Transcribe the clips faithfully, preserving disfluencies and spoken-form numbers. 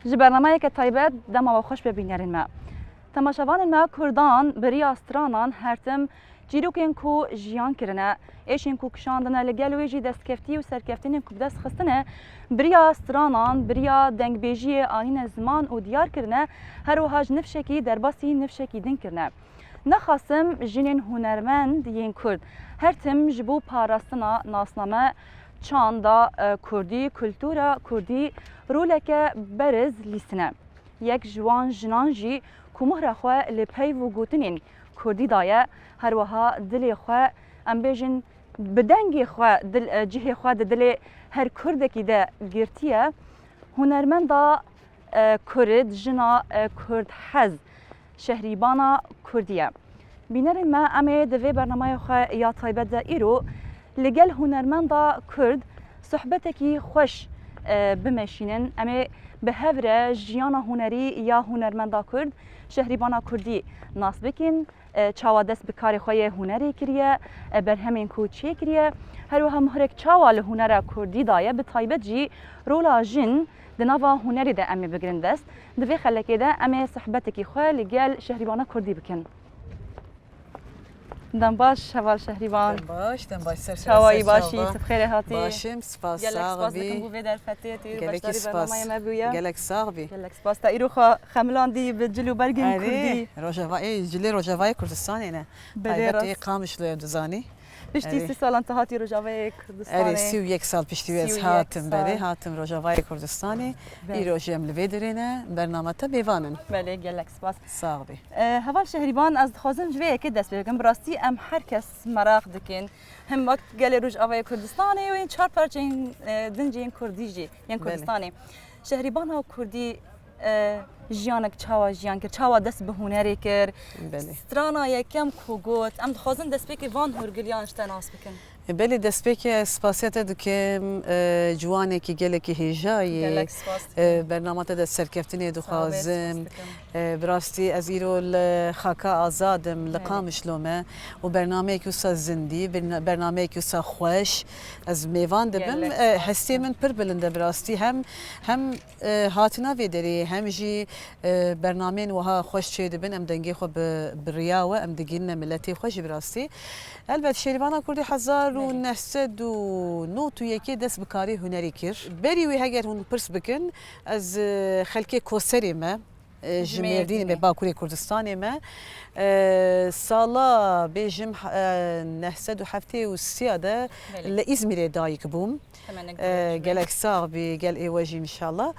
Ji bernameyeke taybet dema we xweş be bînerên me. Temaşevanên me kurdan bi riya stranan her tim çîrokên ku jiyan kirine, êşên ku kişandine li gel wê jî destkeftî û serkeftînên ku bi dest xistine bi riya stranan, bi riya dengbêjiyê anîne ziman û diyar kirine, her wiha ji nifşekî derbasî nifşekî din kirine. Nexasim jinên hunermend yên Kurd her tim ji bo parastina nasname, çanda, e, Kurdî, kultura Kurdî roleke beriz lîstine. Yek ji wan jinan jî ku muhra xwe li peyv û gotinên Kurdî daye, her wiha dilê xwe, em bêjin, bi dengê xwe, dil, e, cihê xwe di dilê her Kurdekî de girtiye. Hunermenda, e, Kurd, jina, e, Kurd hez, Şehrîbana Kurdî ye. Bînerên me, em ê di vê bernameyê xwe ya taybet de îro li gel hunermenda Kurd sohbetekî xweş, e, bimeşînin. Em ê bi hev re jiyana hunerî ya hunermenda Kurd, Şehrîbana Kurdî nas bikin. E, çawa dest bi karê xwe yê hunerê kiriye, e, berhemên ku çêkiriye. Her wiha muhrek çawa li hunera Kurdî daye, bi taybet jî rola jin di nava hunerê de em ê bigirin dest. Di vê xelekê de em ê sohbetekî xwe li gel Şehrîbana Kurdî bikin. Dem baş, heval Şehrîban. Dem baş, dem baş, ser ser. Çawayî, ser başî, çava. Tu bi xêrê hatî. Baş im, spas, gelek spas dikim bo vê derfetê, tu îro beşdarî bernameyê me bûye. Gelek sax bî. Gelek spas. Te îro xwe xemilandî bi cil û bergên Kurdî. Erê, Rojava, ê, cilê Rojavayê Kurdistanê ne. Belê, taybet rast. Ê Qamişlo, em dizanî. Piştî sî salan te hatî Rojavayê Kurdistanê. Erê, sî û yek sal piştî wê ez hatim, belê, hatim Rojavayê Kurdistanê. Belê. Îro jî em li vê derê ne, bernama te mêvan in. Belê, gelek spas. Sax bî. E, heval Şehrîban, ez dixwazim ji vê yekê dest pê bikim. Bi rastî em her kes meraq dikin. Him wek gelê Rojavayê Kurdistanê û yên çar parçeyên, e, din jî yên Kurdî jî, yên Kurdistanê. Şehrîbana Kurdî, e, jiyanek çawa jiyan kir, çawa dest bi hunerê kir? Belê. Strana yekem ku got, em dixwazin destpêkê van hûrgiliyan ji te nas bikin. E, belê, destpêkê ez spasiya te dikim, e, ciwanekî gelekî hêja yî. Gelek spas dikim. E, bernama te de serkeftinê dixwazim. Sağ ol, spas dikim. E, bi rastî ez îro li xaka azad im, li Qamişlo me û bernameyekî wisa zindî, berna-, bernameyekî wisa xweş ez mêvan dibim. Gelek spas dikim. E, hestê min pir bilind e bi rastî. Hem, hem e, hatina vê derê hem jî, e, bernameyên wiha xweş çêdibin, em dengê xwe bi, bi riya we em digihînine miletê xwe jî bi rastî. Elbet Şêrîvana Kurdî hezar û neh sed û nod û yekê dest bi karê hunerî kir. Berî wê heger hûn pirs bikin, ez, e, xelkê Koserê me, e, ji Mêrdînê me, Bakurê Kurdistanê me. E, sala bêjim, e, neh sed û heftê û sê de li Îzmîrê dayik bûm. Gelek sax bî, gel ê we jî înşallah.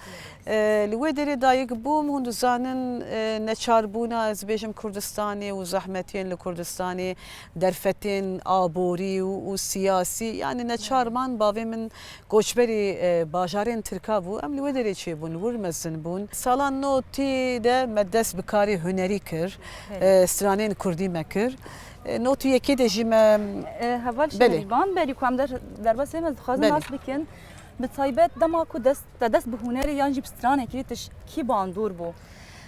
E, li wê derê dayik bûm, hûn dizanin, e, neçarbûna, ez bêjim, Kurdistanê û zehmetiyên li Kurdistanê, derfetên aborî û, û siyasî, yanî neçar man, bavê min koçberî, e, bajarên Tirka bû. Em li wê derê çêbûn, wir mezin bûn. Sala notî de me dest bi karê hunerî kir. E, stranên kurdî me kir. E, notî yekê de jî me... E, heval Şehrîban, berî ku em der-, derbasê me dixwazin nas bikin. Bi taybet dema ku dest, te dest bi hunerê yan jî bi stranê kirî, tu ji kî bandor bû?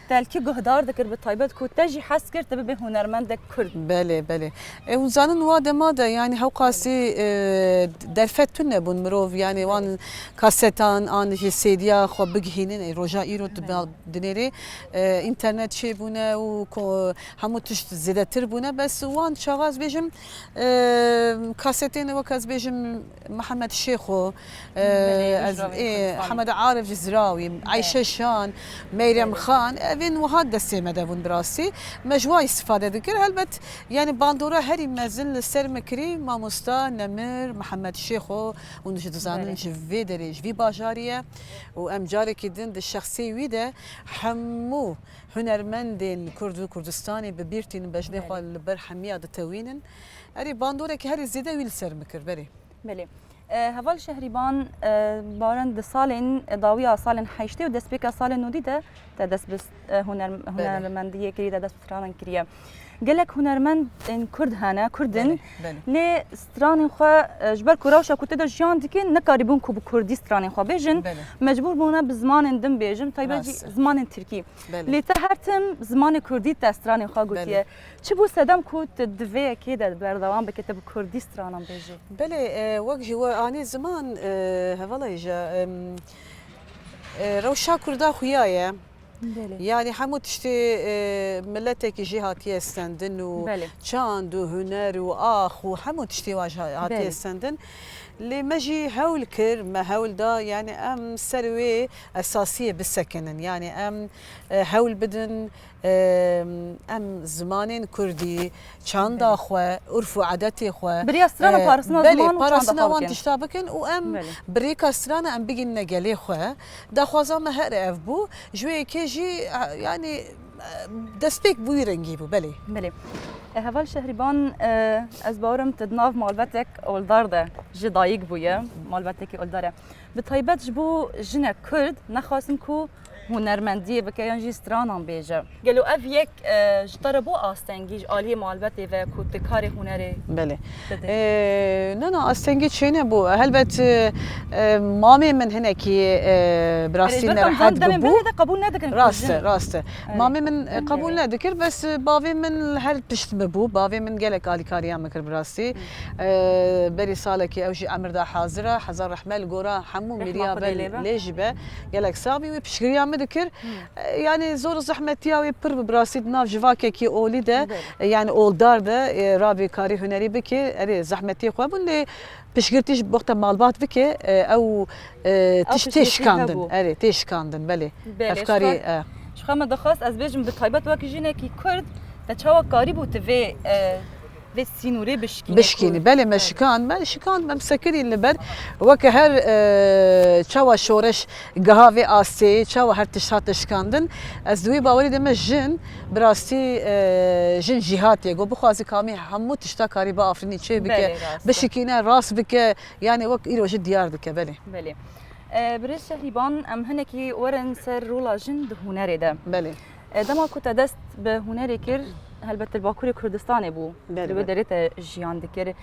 Te li kî guhdar dikir bi taybet ku te jî hez kir tu bibê hunermendek Kurd? Belê, belê. E, hûn zanin wa dema de, yanî hewqasî, e, derfet tune bûn mirov, yanî wan kasetan an jî sêdiya xwe bigihînin, e, roja îro tu dinêrê, e, înternet çêbûne û ko-, hemû tişt zêdetir bûne, bes wan çaxa ez bêjim, e, kasetên wek ez bêjim, Mihemed Şêxo, e, ez, ê, Hemed Arif ji Zirawî, Eyşe Şan, Meyrem Xan, evên wiha destê me de bûn bi rastî. Me ji wa îstifade dikir. Helbet, yanî bandora herî mezin li ser me kirî mamosta Nemir Mihemed Şêxo, hûn jî dizanin ji vê derê, ji vî bajarî ye û em carekî din di şexsê wî de hemû hunermendên Kurd û Kurdistanê bi bîr tînin, bejnê xwe li ber hemiya ditewînin. Erê, bandoreke herî zêde wî li ser min kir, berê. Belê. E, heval Şehrîban, e, barin di salên dawiya salên heştê û destpêka salên nodî de te dest bi, e, huner-, hunermendiyê kiriye, te dest bi stranan kiriye. Gelek hunermendên Kurd hene, Kurd in, lê stranên xwe, e, ji ber ku rewşa ku tê de jiyan dikin, nekarîbûn ku bi Kurdî stranên xwe bêjin. Belê. Mecbûr bûne bi zimanên din bêjin, taybet jî zimanên Tirkî. Belê. Lê te her tim zimanê Kurdî te stranên xwe gotiye. Çi bû sedem ku tu di vê yekê de berdewam bike, tu bi Kurdî stranan bêjî? Belê, e, wek jî we anî ziman, e, hevala hêja, em, E, rewşa Kurda xuya ye. Belê. Yani hemû tiştê e, miletekî jî hatiye stendin û Belê. çand û huner û ax û hemû tiştê wan jî ha- hatiye Belê. stendin. Lê me jî hewl kir, me hewl da yani em ser wê esasiyê bisekinin. Yani em e, hewl bidin, e, em zimanên kurdî, çanda xwe, urf û edetê xwe, Bi rêya strana e, parastina belê, ziman û çanda parastina xwe wan bikin. tişta bikin û em Belê. bi rêka strana em bigihînine gelê xwe. Daxwaza me her ev bû. Ji wê yekê jî e, yani e, destpêk bû wî rengî bû, belê. Belê. E, Heval Şehrîban, e, ez bawerim tu di nav malbetek oldar de ji dayik bûye, malbetekî oldar e. Bi taybet ji bo jinek Kurd nexwastin ku hunermendiyê bike yan jî stranan bêje. Gelo ev yek e, ji te re bû astengî ji aliyê malbetê ve ku tu karê hunerê Belê. bidî? E, na, na, astengî çênebû. Helbet e, e, mamê min hinekî e, bi rastî Erê, ji ber nerehet demên bû. berê de qebûl nedikirin ku Rast e, jin- rast e. Erê. Mamê min e, Em qebûl ê- nedikir, bes e, bavê min her pişt min bû. Bavê min gelek alîkariya min kir bi rastî. E, berî salekî ew jî emir da hazir e. Hezar rehme li gora hemû Rehma miriya Xwedê be lê be. lê jî be. Gelek sax bî, wî piştgiriya min dikir. E, yani zor û zehmetiya wê pir bi, bi rastî di nav civakekî olî de, Belê. e, yani oldar de, e, rabî karî hunerî bike, erê zehmetiyê xwe bûn lê piştgirtî ji wexta malbat bike, e, ew e, Ew tişt tê piştgirtî şikandin. hebû. Erê, tê şikandin, belê. Belê, Efkarî, ji xwe- e, Ji xwe me dixwast ez bêjim bi taybet wekî jinekî Kurd te çawa karîbû tu vê e, vê sînorê bişkînî? Bişkînî. Belê, me Evet. şikand, me şikand, me sekirî li ber. Weke her e, çawa şoreş giha vê astê, çawa her tişt hate şikandin. Ez di wî bawerî de me jin, bi rastî e, jin jîhatê. Go bixwazî kamî hemû tişta karî biafrînî çê bike, Belê, rast e. Bişikîne, rast bike. Yani wek îro jî diyar dike, belê. Belê. E, Birêz Şehrîban, em hinekî werin ser rola jin di hunerê de. Belê. E, dema ku te dest bi hunerê kir, helbet li Bakurê Kurdistanê bû. Belê, Li wê belê. derê te jiyan dikir.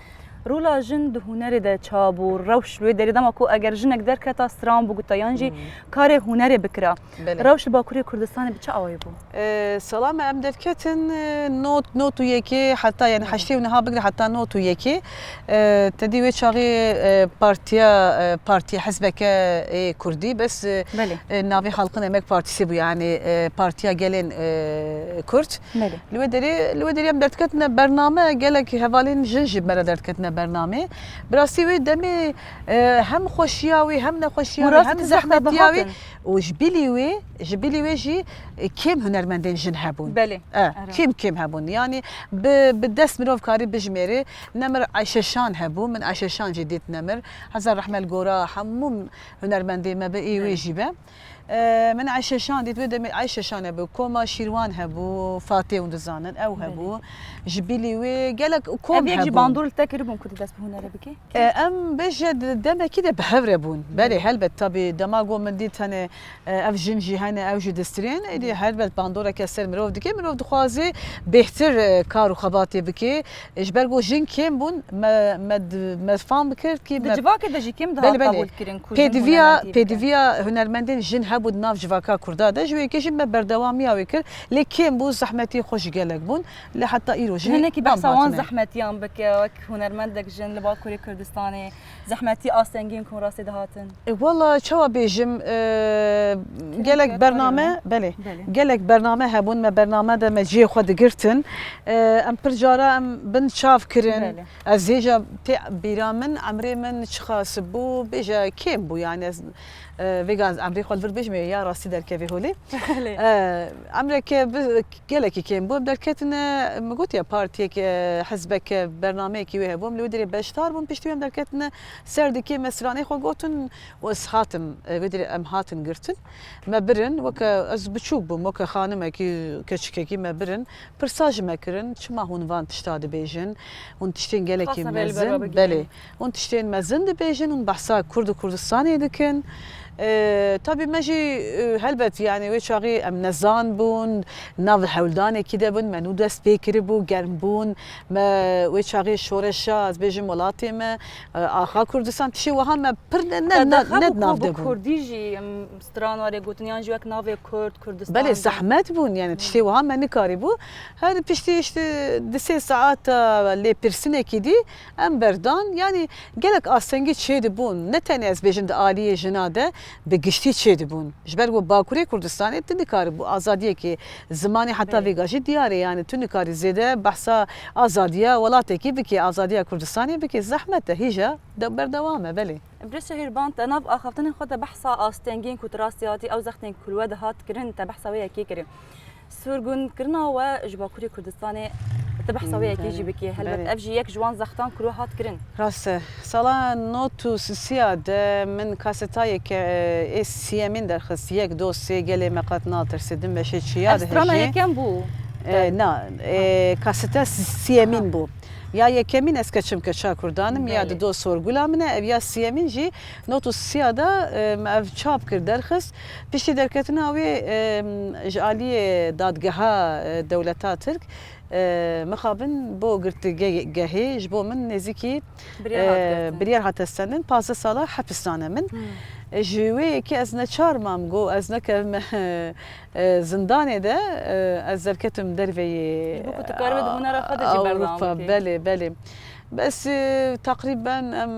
Rola jin di hunerê de çawa bû? Rewş li wê derê, dema ku eger jinek derketa stran bû guta yan jî Hmm. karê hunerê bikira. Belê. Rewş li Bakurê Kurdistanê bi çi awayî bû? E, Salame, em derketin e, not, not û yekê heta yani heştê û niha bigire heta not û yekê. E, te dî wê çaxê e, partiya, e, partiya hizbeke ê Kurdî, bes e, Belê. e, navê Halkın Emek Partisi bû, yani e, partiya gelên e, Kurd. Belê. Li wê derê, li wê derê em derdiketine bername, gelek hevalên jin jî me re derdiketine bername. Bi rastî wê demê e, hem xweşiya wî, hem nexweşiya wî, Murat hem tu zehmetiya wî. zehmet Û ji bilî wê, ji bilî wê jî e, kêm hunermendên jin hebûn. Belê. E, Ara. Kêm kêm hebûn. Yani bi, bi dest mirov karî bijmêrê. Nemir Ayşe Şan hebû. Min Ayşe Şan jî dît nemir. Hezar rehme li gora hemû hunermendê me be, ê wê Belê. Jî be. E, min Ayşe Şan dît, wê demê Ayşe Şan hebû, Koma Şîrwan hebû, Fatê hûn dizanin, ew hebû. Ji bilî wê gelek kom Ev yek hebûn. Jî bandor li te kiribûn ku tu dest bi hunerê bikî? E, em bêje di demekî de bi hev re bûn. Belê, helbet, tabî dema go min dît hene e, ev jin jî hene, ew jî distirên. Êdî helbet bandoreke ser mirov dike. Mirov dixwaze bêhtir e, kar û xebatê bike. E, ji ber go jin kêm bûn, me, me, di- me fam bikir ki Di me civakê de jî kêm dihat Belê, belê. qebûl kirin ku jin Pêdiviya, hunermendî bikin. Pêdiviya hunermendên jin hebû di nav civaka Kurda de. Ji wê yekê jî me berdewamiya wê kir. Lê kêm bû, zehmetî xwe jî gelek bûn. Lê heta îro jî Hinekî behsa dam wan hatine. Zehmetiyan bike, wek hunermendek jin li Bakurê Kurdistanê, zehmetî astengîn ku rastê dihatin. E, wala çawa bêjim, e, gelek Türkiye bername, tarihine. Belê. Belê. Gelek bername hebûn, me bername de me cihê xwe digirtin. E, em pir cara em bin çav kirin. Belê. Ez hêja tê bîra min, emrê min çiqas bû, bêje kêm bû, yani ez, e, vêga ez emrê xwe li vir bêjim, ya rastî derkevê holê. Belê. E, emreke bi- gelekî kêm bû. Em derketine, min gotiye partiyeke, hizbeke, bernameyekî wê hebû. Em li wê derê beşdar bûn. Piştî wê em derketine ser dikê, me stranê xwe gotin û ez hatim, e, wê derê em hatin girtin. Me birin, weke ez biçûk bûm, weke xanimekî, keçikekî me birin. Pirsa ji me kirin, çima hûn van tişta dibêjin? Hûn tiştên gelekî Xwestin rê li ber mezin, we bigihînin. Belê. Hûn tiştên mezin dibêjin, hûn behsa Kurd û Kurdistanê dikin. E, tabî me jî, e, helbet, yani wê çaxê em nezan bûn, nav hewldanekî de bûn, me nû dest pê kiribû, germ bûn, me wê çaxê şoreşa, ez bêjim welatê me, e, axa Kurdistan, tiştê wiha me pir ne, ne, ne, Qedexe ne bû di nav ku de bi bûn. Kurdî jî, em, stran warê gotin yan jî wek navê Kurd, Kurdistan Belê, de. Zehmet bûn, yani tiştê wiha me nikarîbû. Her piştî işte di sê saeta lêpirsinekî dî em berdan. Yani gelek astengî çêdibûn. Ne tenê ez bêjim di aliyê jina de, bi giştî çêdibûn. Ji ber ku Bakurê Kurdistanê tu nikaribû azadiyekê zimanê heta Belê. vêga jî diyar e, yani tu nikarî zêde behsa azadiya welatekî bikî, azadiya Kurdistanê bikî. Zehmet e, hîja de berdewam e, belê. Birêz Şehîrban, te nav axaftinên xwe de behsa astengiyên ku tu rastî hatî ew zextên ku li we dihat kirin, te behsa wê yekê kirin. Surgunkirina we ji Bakurê Kurdistanê, tu behsa wê yekê jî Belê, bikî. Helbet belê. ev jî yek ji wan zextan ku li we hat kirin. Rast e. Sala nod û sisiya de min kasetayeke ê siyemîn derxist. Yek, do, sê, gelê me qet natirse, din beşê çiya Ev strana dihejê. yekem bû? E, na, e, kaseta si-, siyemîn Aha. bû. Ya yekemîn Ez Keçim Keça Kurdan im, ya Belê. dido Sorgula min e, ev ya siyemîn jî nod û sisiya de, e, me ev çap kir, derxist. Piştî derketina wê, e, ji aliyê dadgeha, e, dewleta Tirk, e, mixabin bo girtîgehê ji bo min nêzîkî, Biryar hat e, girtin. biryar hate stendin, pazdeh sala hepis dane min. Hmm. E, ji wê yekê ez neçar mam, got ez nekevim, e, zindanê de, e, ez derketim derveyê Ji bo ku tu karibî di hunera xwe de jî berdewam Ewropa, bikî. belê, belê. Bes, e, teqrîben em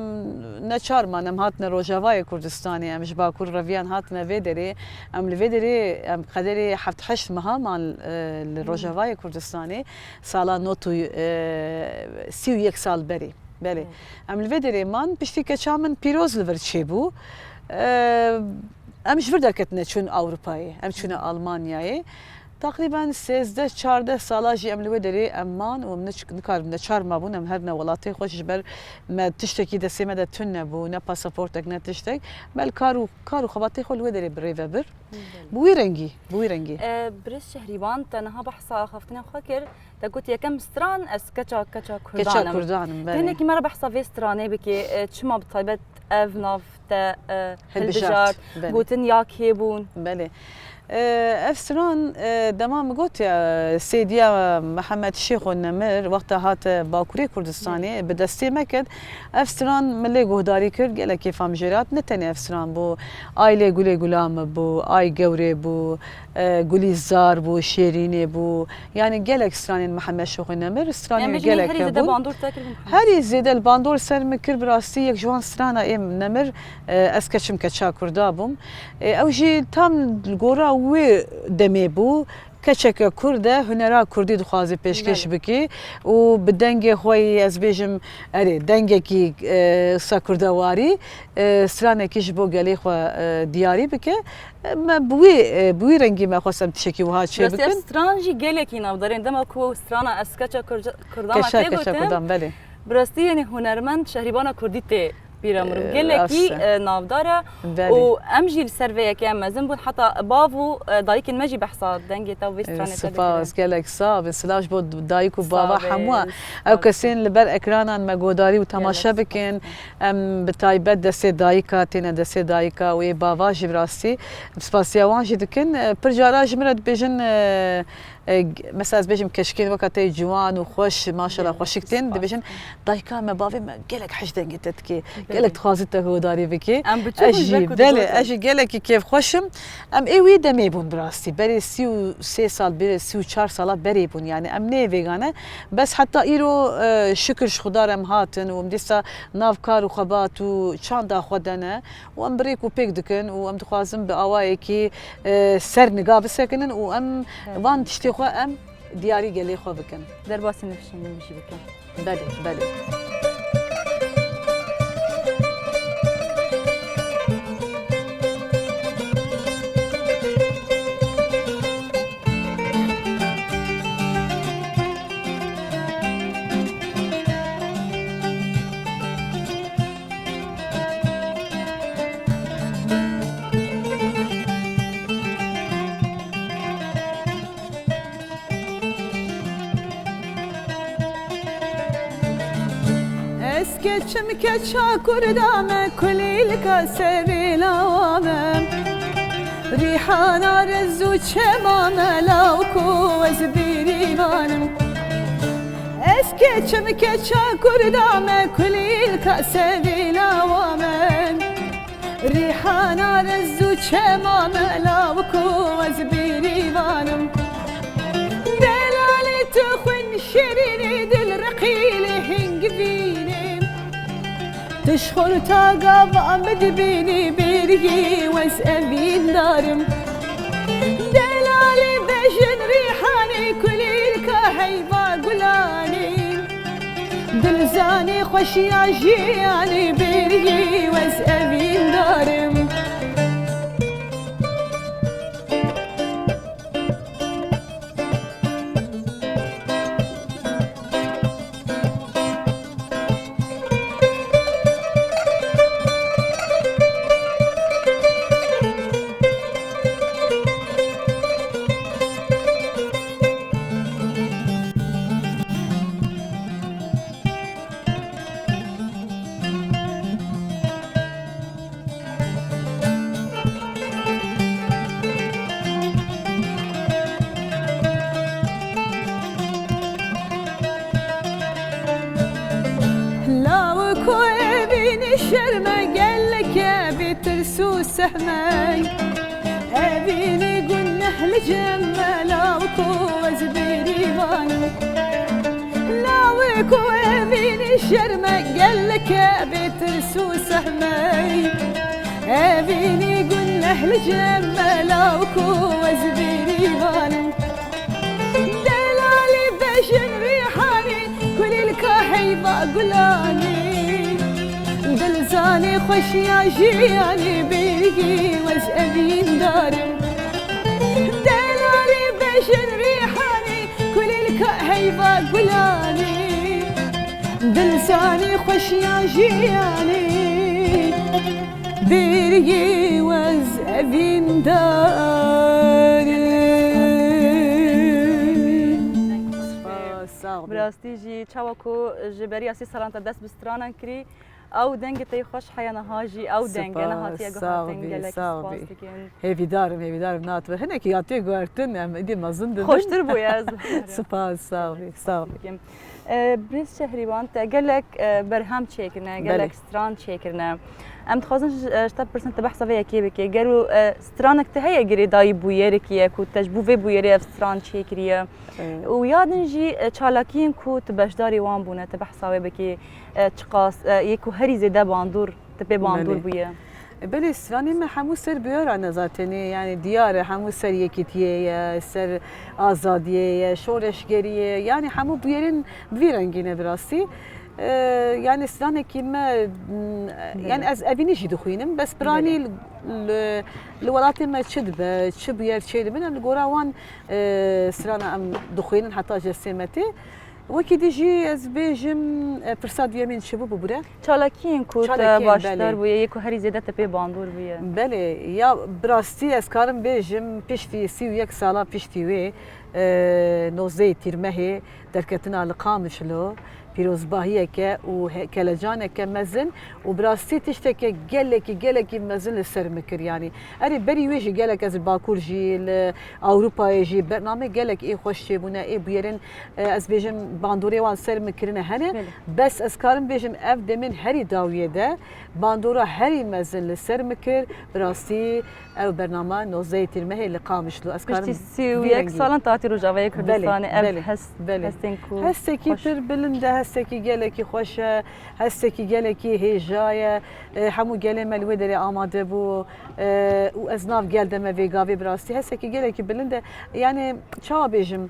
neçar man, em hatine Rojavayê Kurdistanê, em ji Bakur reviyan hatine vê derê, em li vê derê, em qederê heft heşt meha man, e, li Hmm. Rojavayê Kurdistanê, sala nod û, e, sî û yek sal berê. Belê. Hmm. Em li vê derê man, piştî keça min pîroz li vir çêbû. E, em ji vir derketine çûn Ewropayê, em çûne Almanyayê. Teqrîben sêzdeh çardeh sala jî em li wê derê em man û em niç-, nikarin neçar mabûn, em herine welatê xwe ji ber me tiştekî destê me de tune bû, ne pasaportek, ne tiştek. Me li kar û, kar û xebatê xwe li wê derê bi rê ve bir. Belê. Bi wî rengî, bi wî rengî. E, Birêz Şehrîban, te niha behsa axaftinên xwe kir. Te got yekem stran ez keça, keça Kurdan Keça im. Kurdan im, belê. Tenekî me re behsa vê stranê bikê, e, çima bi taybet ev nav te, e, Hildijart, hildijart, belê. gotin ya kê bûn? Belê. E, ev stran, e, dema min got ya, Sêdiya Mihemed Şêxo Nemir, wexta hate Bakurê Kurdistanê, Belê. bi destê me ket, ev stran min lê guhdarî kir, gelek kêfa min jê re hat. Ne tenê ev stran bû, Ay lê gulê gula min bû, Ay gewrê bû, e, Gulîzar bû, Şêrînê bû. Yani gelek stranên Mihemed Şêxo Nemir, stranên Em wî bêjin gelek herî zêde hebûn. bandor te kir bû Mihemed Herî Şêxo. zêde li bandor ser min kir, bi rastî yek ji wan strana ê Nemir, e, Ez Keçim Keça Kurda bûm. E, ew jî tam li gora wê demê bû. Keçeke Kurd e, hunera Kurdî dixwaze pêşkêş Belê. bike û bi dengê xwe yî, ez bêjim, erê, dengekî, e, wisa kurdewarî, e, stranekî ji bo gelê xwe, e, diyarî bike. E, me bi wî, e, bi wî rengî me xwest em tiştekî wiha çê Rastî ev bikin. stran jî gelekî navdar e. Dema ku strana Ez Keça Kurca-, Kurdan Keşa, tê Keşa gotin, Kurdan, belê. bi rastî, yani, hunermend Şehrîbana Kurdî tê bîra min. E, Gelekî, rast e. e, navdar e. Belê. Û em jî li ser vê yekê em mezin bûn. Heta bav û, e, dayikên me jî behsa dengê te û vê E, stranê te spas, dikirin. gelek sax bin. Silav ji bo dayik û bava Sax bin, hemû. Ew spas kesên bin. li ber ekranan me godarî û temaşe Gelek bikin. spas bin. Em bi taybet destê dayika, têne destê dayika û ê bava jî bi rastî spasiya wan jî dikin. E, pir cara ji min re dibêjin, e, e, g-, mesela ez bêjim keşkên weka te yê ciwan û xweş, maşallah Gelek xweşik tên, spas dibêjin bin. dayika me, bavê me gelek hej dengê te dikê, Belê. gelek dixwaze te godarî bikê. Em biçûk Ez bûn ji ber jî, ku belê, digotin. ez jî gelekî kêfxweş im. Em ê wî demê bûn bi rastî. Berê sî û sê sal, berê sî û çar sala berê bûn. Yani em nê vêgane. Bes heta îro, e, şikir ji Xuda re em hatin û em dîsa nav kar û xebat û çanda xwe de ne. Û em bi rêk û pêk dikin û em dixwazin bi awayekî, e, ser niga bisekinin û em Evet. van tiştê xwe em diyarî gelê xwe bikin. Derbasî nifşên min jî bikin. Belê, belê. Ez keçim keça kurda me, kulîlka serê lawa me. Rîhana riz û çema me, law ku ez bîrîvan im. Ez keçim keça kurda me, kulîlka serê lawa me. Rîhana riz û çema me, law ku ez bîrîvan im. Delalê tu xwîn şirînê, dil reqîlê hingivînê. Tu ji xorta gava min dibînî bêrî wez evîndarim. Delalê bejin rîhanê kulîlka heyva gulanê. Dilzanê xweşiya jiyanê bêrî wez evîndarim. Lawiko evînî şerme geleke bê tirs û sehmey. Evînî guneh li cem me lawiko ez bêrîvan im. Lawiko evînî şerme geleke bê tirs û sehmey. Evînî guneh li cem me lawiko ez bêrîvan im. Delalê bejin rîhanê kulîlka heyva gulanê. Dilzanê xweşiya jiyanê bêrî wez evîndarim. Delalê bejin rîhanê kulîlka heyva gulanê. Dilzanê xweşiya jiyanê bêrî wez evîndarim. Spas, sağ ol. Bi rastî jî çawa ku ji beriya sî salan te dest bi stranan kirî, ew dengê te yê xweş heya niha jî ew deng e, nehatiye guhertin, gelek spas dikin. Hêvîdar im, hêvîdar im, nat be. Hinekî hatiye guhertin, em îdî mezin dibin. Xweştir bûye ez. Spas, sağ ol, sağ ol. Dikim. E, Birêz Şehrîvan, te gelek, e, berhem çêkirine, gelek stran çêkirine. Em dixwazin ji, e, ji te bipirsin, tu behsa vê yekê bikî. Gelo, e, stranek te heye girêdayî bûyerekî ye ku te ji bo vê bûyerê ev stran çêkiriye? Evet. Û ya din jî, e, çalakiyên ku tu beşdarî wan bûne, tu behsa wê bikî, e, çiqas, e, yê ku herî zêde bandor, tu pê bandor bûye? Belê. E, belê, stranê me hemû ser bûyera ne zatenê, yani diyar e, hemû ser yekîtiyê ye, ser azadiyê ye, şoreşgeriyê, yani hemû bûyerên bi vî rengî ne bi rastî. E, yani stranekî me, m, yani ez evînî jî dixwînim, bes piranî li, li, li welatê me çi dibe, çi bûyer çê dibin, em li gora wan, e, strana em dixwînin heta ji destê me tê. Wekî dî jî ez bêjim, e, pirsa duyemîn çi bû, bibûre? Çalakiyên ku te başdar bûye, yê ku herî zêde te pê bandor bûye. Belê, ya bi rastî ez karim bêjim, piştî sî û yek sala piştî wê, e, nozdehê Tîrmehê derketina li Qamişlo, pîrozbahiyeke û he-, kelecaneke mezin û bi rastî tişteke gelekî, gelekî mezin li ser min kir, yanî. Erê, berî wê jî gelek ez li Bakur jî, li Ewropayê jî bername gelek ê xweş çêbûne, ê bûyerên, e, ez bêjim bandorê wan ser min kirine hene. Belê. Bes ez karim bêjim ev demên herî dawiyê de bandora herî mezin li ser min kir. Bi rastî ew bernama nozdehê Tîrmehê li Qamişlo. Ez karim vî rengî. Piştî sî û yek salan te hatî Rojavayê Kurdistanê, ev hest, hestên ku xweş. Belê, belê. Hestekî pir bilind e, hestekî gelekî xweş e, hestekî gelekî hêja ye. E, hemû gelê me li wê derê amade bû. E, û ez nav gel de me vê gavê bi rastî. Hesekî gelekî bilind e. Yani çawa bêjim?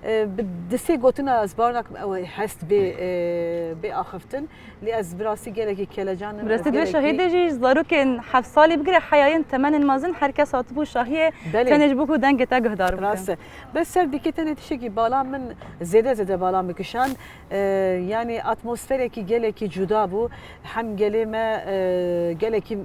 E, bi di sê gotina ez bawer nakim ew hest bê, e, bê axiftin. Lê ez bi rastî gelekî kelecan im. Bi rastî di vê şahî de jî zarokên heft salî bigire heyayên temenên mezin her kes hatibû şahiyê tenê ji bo ku dengê te guhdar bikin. Rast e. Bes ser dikê tenê tiştekî bala min zêde zêde bala min kişand. E, yani atmosferekî gelekî cuda bû. Hem gelê me, e, gelekî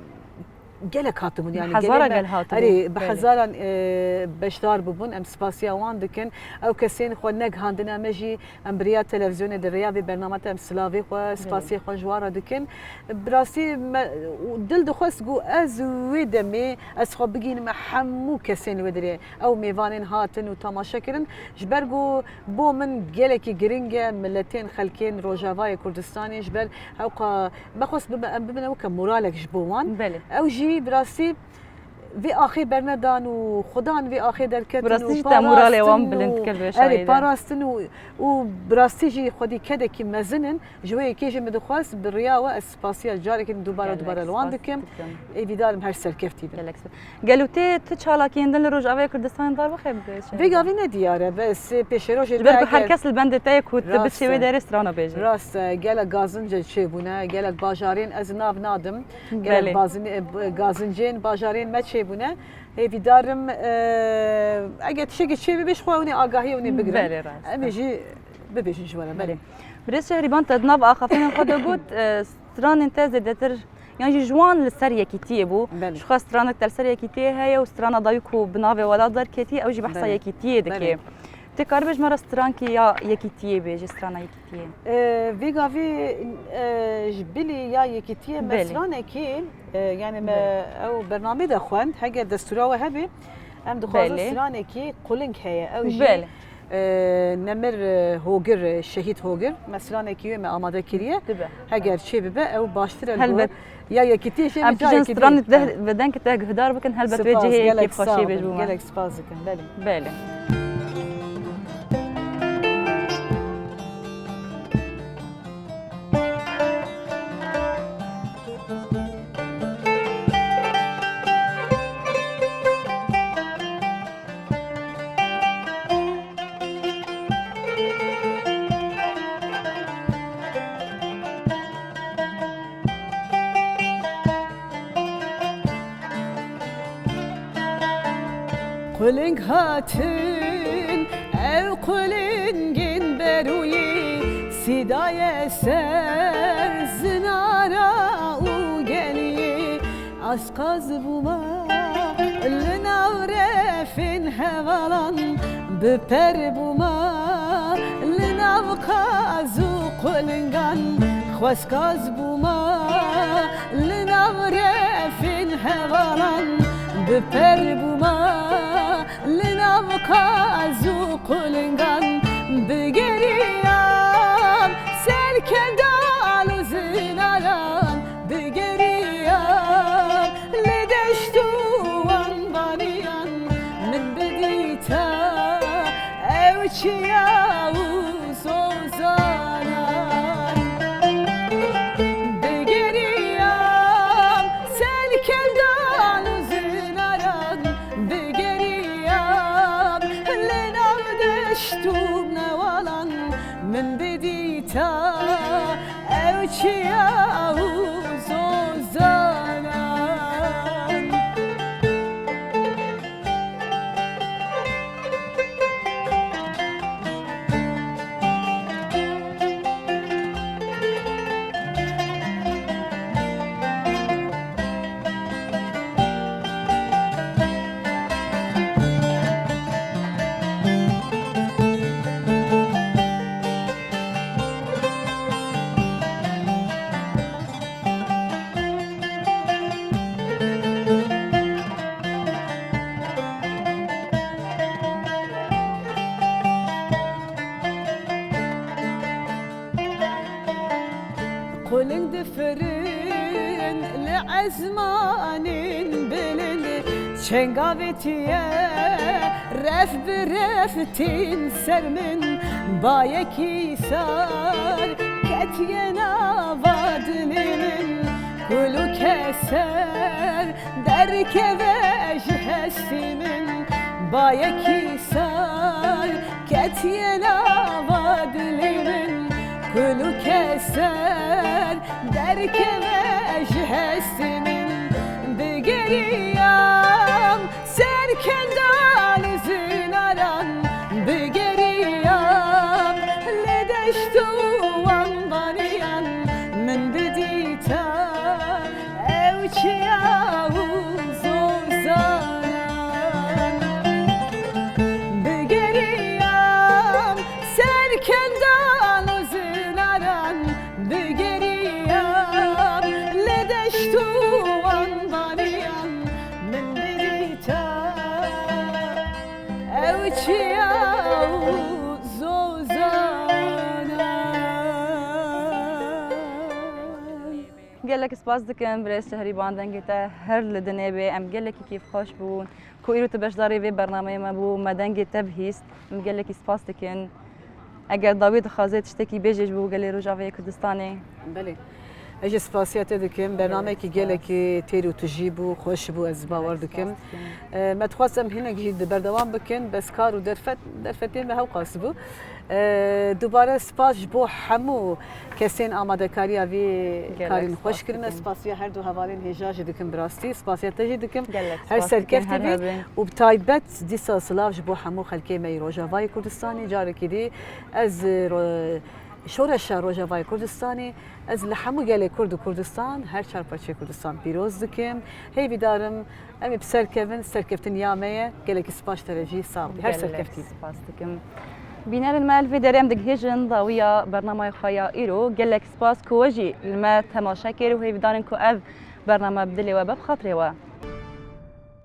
gelek hatibûn, yani gelê me, gel hatibûn. Erê, bi hezaran, e, beşdar bûbûn, em spasiya wan dikin. Ew kesên xwe negihandine me jî, em bi riya televîzyonê de, riya vê bernama te em silavê xwe, spasiyê xwe ji wan re dikin. Bi rastî me, û dil dixwest ku ez wê demê ez xwe bigihînime hemû kesên li wê derê. Ew mêvanên hatin û temaşe kirin, ji ber ku bo min gelekî giring e, miletên xelkên Rojavayê Kurdistanê, ji ber hewqa me xwest bibe, em bibine weke moralek ji bo wan. Belê. Ew jî bi rastî vê axê bernedan û xudan vê axê derketin Bi rastî û jî te moralê wan parastin bilind û, kir vê erê, şahîdê. Parastin û, û bi rastî jî xwedî kedekî mezin in. Ji wê yekê jî min dixwest bi riya we ez spasiya carekê din dubare Gelek dubare li wan spas dikim. dikim. Êdî darim her serkeftî bin. Gelek spas. Gelo tê tu çalakiyên din li Rojavayê Kurdistanê dar bixe bi Vê gavî ne diyar e, bes pêşerojê Ji ber ku her kes li bendê te ye ku tu Rast biçê wê e. derê strana bêje. Rast e, gelek gazince çêbûne, gelek bajarên ez nav nadim. Gelek Belê. bazin-, e, b-, gazincên bajarên me çêbûne. Hêvîdarim, e, eger tiştekî çê bibe, ji xwe hûnê agahiyê hûnê bigirin. Belê, rast Em ê e. jî bibêjin ji we re, belê. Belê. Birêz Şehrîban, te di nav axaftinên xwe de got, e, stranên te zêdetir, yan jî ji wan li ser yekîtiyê bû. Belê. Ji xwe stranek te li ser yekîtiyê heye û strana dawî ku bi navê Welat derketî, ew jî behsa Belê. yekîtiyê dike. Belê. Tê karibê ji me re strankê ya yekîtiyê bêjî, strana yekîtiyê? E, vê gavî, e, ji bilî ya yekîtiyê me Belê. stranekî, e, yani me Belê. ew bernamê de xwend, heger destûra we hebe, em dixwazin Belê. stranekî quling heye. Ew jî, Belê. e, nemir, e, Hogir, e, şehîd Hogir, me stranekî wê me amade kiriye. Dibe. Heger çê bibe, ew baştir e li Helbet. gor. Ya yekîtiyê jî Em em pijên carekî stranê din. te, bi dengê te guhdar bikin, helbet wê Spas, cihê yekê gelek xweşiyê sağ bêj olun, bû me. gelek spas dikim, belê. Belê. Quling hatin, ew qulingên berûyî, sîdaye ser zinara û geliyê. Asqaz bûma li nav refên hevalan, bi per bûma li nav qaz û qulingan. Xweskaz bûma li nav refên hevalan, bi per bûma li nav qaz û qulingan. Bigeriyam ser kendal û zinaran, bigeriyam li deşt û anbariyan. Min bidîta ew çiya û zozanan. Bigeriyam ser kendan û zinaran, bigeriyam li nav deşt û newalan. Min bidîta ew çiya û zozanan. Quling difirin li ezmanên bilind, çengavê tiye ref bi ref tîn ser min. Bayekî sar ketiye nava dilê min, kul û keser derkeve ji hestî min. Bayekî sar ketiye nava dilê min, kul û keser derkeve ji hestê min. Bigeriyam ser kendan û zinaran, bigeriyam li deşt û anbariyan. Min bidîta ew çiya û zozanan. Bigeriyam ser kendan û zinaran, bigeriyam li deşt û anbariyan. Min bidîta ew çiya û zozanan. Gelek spas dikim birêz Şehrîban, dengê te her li dinê bê. Em gelekî kêfxweş bûn ku îro tu beşdarê vê bernameyê me bû, me dengê te bihîst. Em gelekî spas dikin. Eger dawî dixwazê tiştekî bêjê ji bo gelê Rojavayê Kurdistanê. Belê. Ez jî spasiya te dikim. Bernameyekî gelekî têr û tijî bû, xweş bû, ez bawer dikim. E, me dixwest em hinek jî di berdewam bikin, bes kar û derfet, derfetê me hewqas bû. E, dubare spas ji bo hemû kesên amadekariya vî karîn xweş kirine. Spasiya her du hevalên hêja jî dikim bi rastî. Spasiya te jî dikim. Her serkeftin, her serkeftin her hebin. Û bi taybet dîsa silav ji bo hemû xelkê me yî Rojavayê Kurdistanê. Carekî dî ez, e, ro-, şoreşa Rojavayê Kurdistanê, ez li hemû gelê Kurd û Kurdistan, her çar parçeyê Kurdistan pîroz dikim. Hêvîdarim em ê bi ser kevin, serkeftin ya me ye. Gelekî spas te re jî, sax bî. Her serkeftî. Spas dikim. Bînerên me, li vê derê em digihêjin dawiya bernamaya xwe ya îro. Gelek spas ku we jî li me temaşe kir û hêvîdarin ku ev bername bi dilê we be, bi xatirê we.